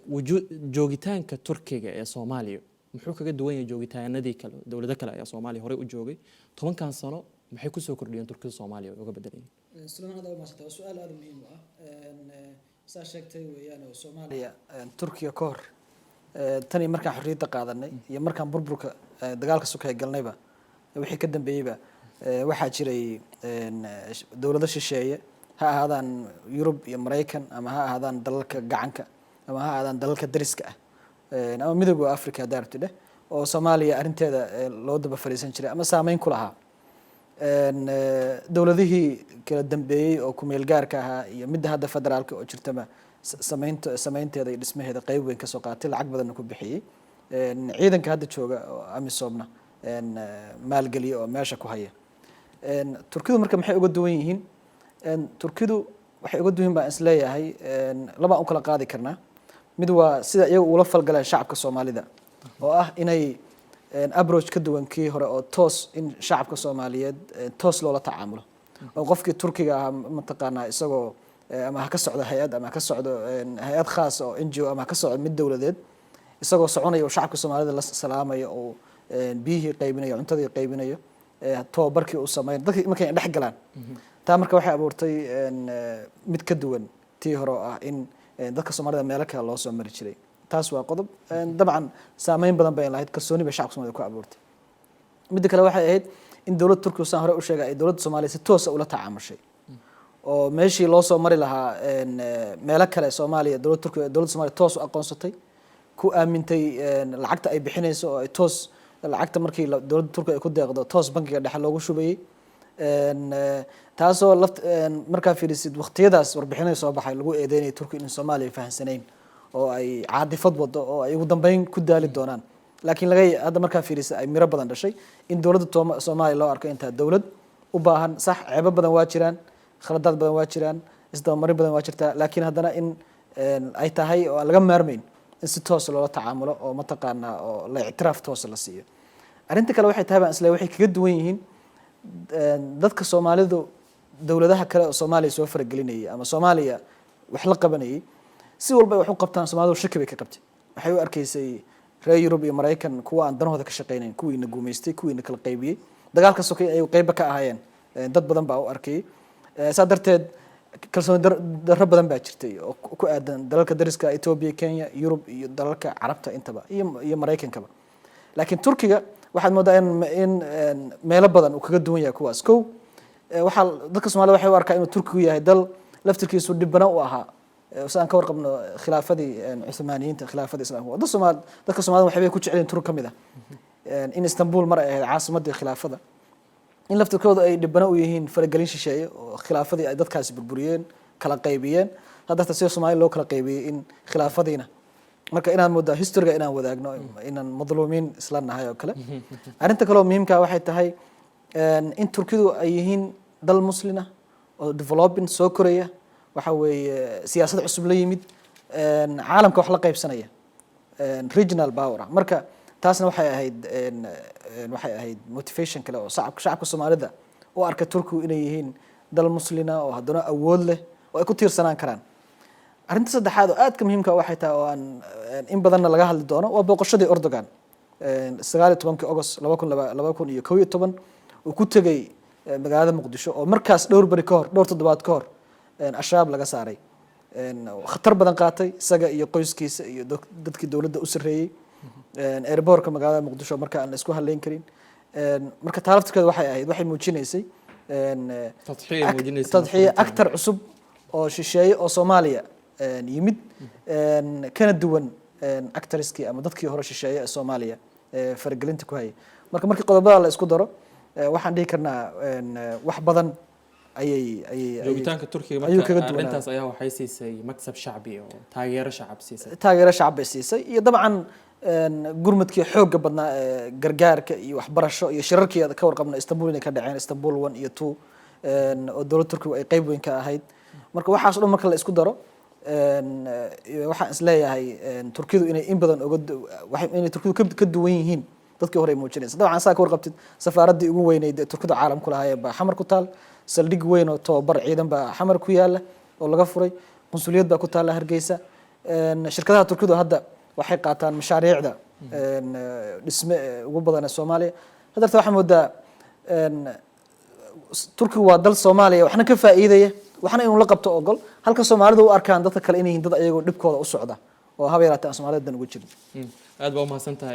Wujuud joogitaanka Turkiga ee Soomaaliya muxuu kaga duwan yahay joogitaanadii kale? Dowlado kale ayaa Soomaaliya horey u joogay. 10-kan sano maxay kusoo kordhiyeen Turkida Soomaaliya oo uga bedelayeen? Sulaymaan, aad u mahadsantay. Waa su-aal aada u muhiim u ah. Saa sheegtay weeyaan oo Soomaaliya Turkiga ka hor, tanii markaan xorriyadda qaadanay iyo markaan burburka dagaalka sokay galnayba, wixii ka dambeeyeyba, waxaa jiray dowlado shisheeye, ha ahaadaan Yurub iyo Maraykan ama ha ahaadaan dalalka gacanka ama ha ahaadaan dalalka dariska ah ama Midooda Africa haddaa rabti dheh, oo Soomaaliya arrinteeda loo daba fariisan jiray ama saameyn ku lahaa. Dowladihii kala dambeeyey oo kumeel gaarka ahaa iyo midda hadda federaalka oo jirtaba samaynteeda iyo dhismaheeda qeyb weyn kasoo qaatay, lacag badanna ku bixiyey. Ciidanka hadda jooga oo AMISOMna maalgeliya oo meesha ku haya. Turkidu marka maxay uga duwan yihiin? Turkidu waxay uga duwan yihiin baan isleeyahay labaan u kala qaadi karnaa. Mid waa sida iyaga ula falgaleen shacabka Soomaalida, oo ah inay approach ka duwan kii hore oo toos in shacabka Soomaaliyeed toos loola tacaamulo, oo qofkii Turkiga ahaa mataqaanaa isagoo ama ha ka socdo hay-ad ama ha ka socdo hay-ad khaas oo NGO ama ha ka socdo mid dowladeed, isagoo soconaya oo shacabka Soomaalida la salaamayo oo biyihii qaybinayo, cuntadii qaybinayo, tababarkii uu sameeyo, dadkii markay dhex galaan. Taa marka waxay abuurtay mid ka duwan tii hore oo ah in dadka Soomaalida meelo kale loo soo mari jiray. Taas waa qodob. Dabcan saameyn badan bay lahayd, kalsooni bay shacabka Soomaalida ku abuurtay. Midda kale waxay ahayd in dowladda Turkiga, saan hore u sheegay, ay dowladda Soomaaliya si toosa ula tacaamushay, oo meeshii loo soo mari lahaa meelo kale Soomaaliya, dowladda Turkiga dowladda Soomaaliya toos u aqoonsatay, ku aamintay lacagta ay bixinayso, oo ay toos lacagta markii dowladda Turkiga ay ku deeqdo toos bankiga dhexe loogu shubayey. Taasoo laft markaa fiirisid waqtiyadaas warbixinada soo baxay lagu eedeynaya Turkiga in Soomaaliya fahansanayn oo ay caadifad wado oo ay ugu dambeyn ku daali doonaan, laakiin laga hadda markaa fiirisa ay miro badan dhashay in dowladda Soomaaliya loo arko intaa dowlad u baahan. Sax, ceebo badan waa jiraan, khaladaad badan waa jiraan, isdabamarin badan waa jirtaa, laakiin haddana in ay tahay oo aan laga maarmayn in si toos loola tacaamulo oo mataqaanaa oo la ictiraaf toosa la siiyo. Arrinta kale waxay tahay baan isle waxay kaga duwan yihiin dadka Soomaalidu dowladaha kale oo Soomaaliya soo faragelinayay ama Soomaaliya wax la qabanayay, si walba ay wax u qabtaan, Soomaalidu shaki bay ka qabtay. Waxay u arkaysay reer Yurub iyo Maraykan kuwa aan danahooda ka shaqeynayn, kuwiina guumaystay, kuwiina kala qaybiyey, dagaalka sokay ay qeyba ka ahaayeen. Dad badan baa u arkayay. Saa darteed kalsooni darro badan baa jirtay oo ku aadan dalalka dariska, Ethiopia, Kenya, Yurub iyo dalalka Carabta intaba iyo Maraykankaba. Laakiin Turkiga waxaad moodaa in meelo badan uu kaga duwan yahay kuwaas. Kow, waxaa dadka Soomaalida waxay u arkaa inuu Turkigu yahay dal laftirkiisu dhibana u ahaa, si aan ka warqabno, khilaafadii Cuthmaaniyiinta, khilaafadii Islaamka. Dad Soomaal, dadka Soomaalida waxay ku jecel yihiin Turk ka mid ah in Istanbul mar ay ahayd caasimadii khilaafada, in laftirkooda ay dhibano u yihiin faragelin shisheeye oo khilaafadii ay dadkaasi burburiyeen, kala qaybiyeen. Saa darteed sida Soomaaliya loo kala qaybiyey in khilaafadiina marka inaad moodaa historyga inaan wadaagno, inaan madluumiin isla nahay oo kale. Arrinta kale oo muhiimka waxay tahay in Turkidu ay yihiin dal Muslin ah oo developing soo koraya, waxa weeye siyaasad cusub la yimid, caalamka wax la qaybsanaya, regional power ah. Marka taasna waxay ahayd motivation kale oo shacabka Soomaalida u arka Turkigu inay yihiin dal Muslina oo haddana awood leh oo ay ku tiirsanaan karaan. Arrinta saddexaad oo aadka muhiimka waxay tahay oo aan in badanna laga hadli doono waa booqashadii Erdogan 19-kii August 2011 uu ku tegey magaalada Muqdisho, oo markaas dhowr beri ka hor, dhowr toddobaad ka hor, Al-Shabaab laga saaray, khatar badan qaatay isaga iyo qoyskiisa iyo dadkii dowladda u sarreeyey, airportka magaalada Muqdisho marka aan la isku halleyn karin. Marka taa laftirkeeda waxay ahayd, waxay muujinaysay tadxiya muujinaysa. Tadxiye, actor cusub oo shisheeye oo Soomaaliya yimid, kana duwan actorskii ama dadkii hore shisheeye ee Soomaaliya faragelinta ku hayay. Marka markii qodobada la isku daro, waxaan dhihi karnaa wax badan ayay Joogitaanka Turkiga ayuu marka kaga duwanaa. Arrintaas ayaa waxay siisay maksab shacbi oo taageero shacab siisay. Taageero shacab bay siisay iyo dabcan gurmadkii xoogga badnaa ee gargaarka iyo waxbarasho iyo shirarkii ka warqabna Istanbul inay ka dhaceen, Istanbul 1 iyo 2, oo dowladda Turkiga ay qeyb weyn ka ahayd. Marka waxaas o dhan marka la isku daro, waxaan is leeyahay Turkidu inay in badan oga inay Turkidu ka duwan yihiin dadkii hore ay muujinaysa. Dabcan saa ka warqabtid, safaaraddii ugu weyneyd ee Turkidu caalam ku lahaayeen baa Xamar ku taal, saldhig weyn oo tababar ciidan baa Xamar ku yaala oo laga furay, qunsuliyad baa ku taalla Hargeysa. Shirkadaha Turkidu hadda waxay qaataan mashaariicda dhisme ee ugu badan ee Soomaaliya. Hadarta waxaa moodaa Turkigu waa dal Soomaaliya waxna ka faa'iidaya, waxna inuu la qabto ogol, halka Soomaalidu u arkaan dadka kale inay yihiin dad ayagoo dhibkooda u socda oo haba yaraatee aan Soomaalida dan ugu jirin. Aad baa umahadsan tahay.